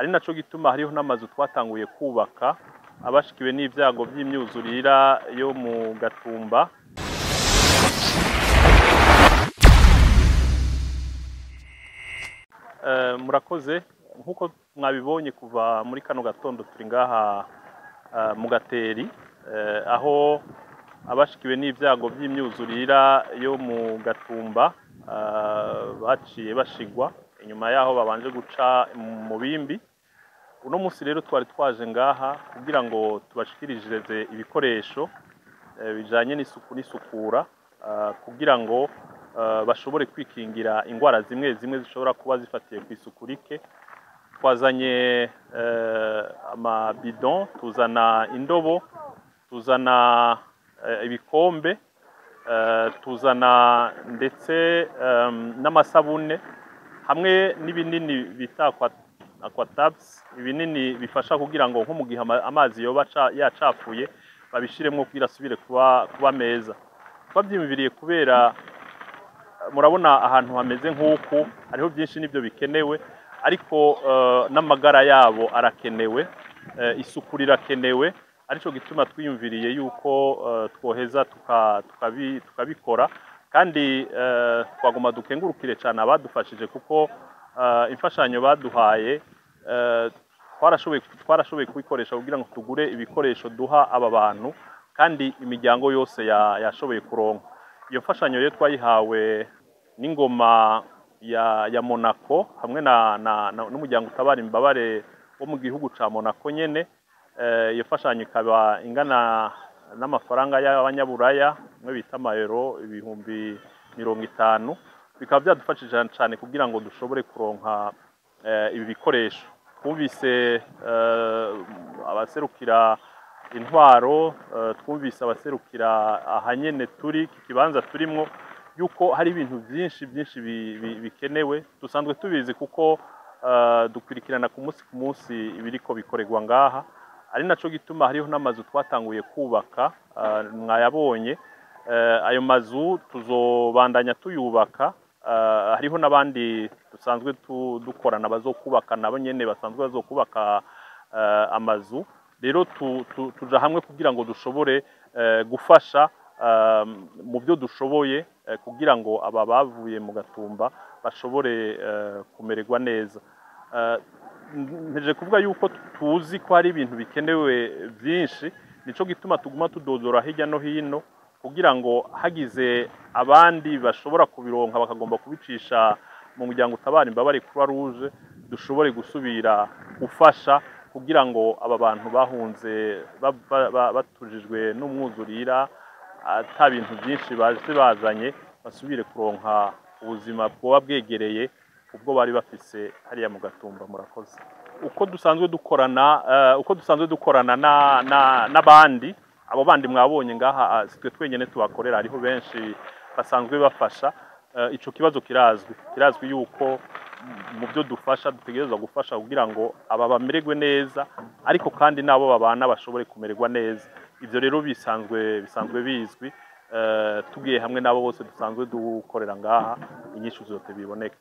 Ari naco gituma hariho n'amazu twatanguye kubaka abashikiwe n'ivyago vy'imyuzurira yo mu Gatumba. Murakoze. Nkuko mwabibonye kuva muri kano gatondo turi ngaha mu Gateri, aho abashikiwe n'ivyago vy'imyuzurira yo mu Gatumba baciye bashigwa inyuma yaho babanje guca mu bimbi. Uno munsi rero twari twaje ngaha kugira ngo tubashikiririze ibikoresho bijanye n'isuku n'isukura, kugira ngo bashobore kwikingira ingwara zimwe zimwe zishobora kuba zifatiye ku isuku rike. Twazanye amabidon, tuzana indobo, tuzana ibikombe, tuzana ndetse n'amasabune hamwe n'ibinini bita aquatabs, ibinini bifasha kugira ngo nko mu gihe amazi yoba yacafuye babishiremwo kugira asubire kuba meza. Twavyiyumviriye kubera murabona ahantu hameze nk'uku hariho byinshi nivyo bikenewe, ariko n'amagara yabo arakenewe, isuku rirakenewe, arico gituma twiyumviriye yuko twoheza tukabikora. Kandi twagoma dukengurukire cyane abadufashije, kuko imfashanyo baduhaye twarashoboye kubikoresha kugira ngo tugure ibikoresho duha aba bantu, kandi imiryango yose yashoboye kuronka iyo mfashanyo. Rero twayihawe n'ingoma ya Monaco hamwe na n'umuryango utabara imbabare wo mu gihugu ca Monaco nyene. Iyo mfashanyo ikaba ingana n'amafaranga y'abanyaburaya mwe bita amayero 50,000, bikaba byadufashije cyane kugira ngo dushobore kuronka ibi bikoresho. Twumvise abaserukira intwaro, twumvise abaserukira ahanyene turi iki kibanza turimwo, yuko hari ibintu byinshi byinshi bikenewe. Dusanzwe tubizi kuko dukurikirana ku munsi ku munsi ibiriko bikorerwa ngaha. Ari naco gituma hariho n'amazu twatanguye kubaka, mwayabonye. Ayo mazu tuzobandanya tuyubaka. Hariho n'abandi dusanzwe dukorana bazokubaka, nabo nyene basanzwe bazokubaka amazu. Rero tuja hamwe kugira ngo dushobore gufasha mu byo dushoboye, kugira ngo aba bavuye mu Gatumba bashobore kumererwa neza. Mpejeje kuvuga yuko tuzi ko hari ibintu bikenewe byinshi, nico gituma tuguma tudodora hirya no hino kugira ngo hagize abandi bashobora kubironka bakagomba kubicisha mu muryango utabara imbabare Croix Rouge, dushobore gusubira gufasha kugira ngo aba bantu bahunze batujijwe n'umwuzurira ata bintu byinshi baje bazanye, basubire kuronka ubuzima bwoba bwegereye ubwo bari bafise hariya mu Gatumba. Murakoze. Uko dusanzwe dukorana n'abandi, abo bandi mwabonye ngaha, sitwe twenyene tubakorera, hariho benshi basanzwe bafasha. Ico kibazo kirazwi, kirazwi yuko mu byo dufasha dutegerezwa gufasha kugira ngo aba bamererwe neza, ariko kandi n'abo babana bashobore kumererwa neza. Ivyo rero bisanzwe bizwi. Tugiye hamwe n'abo bose dusanzwe dukorera ngaha, inyishu zote biboneke.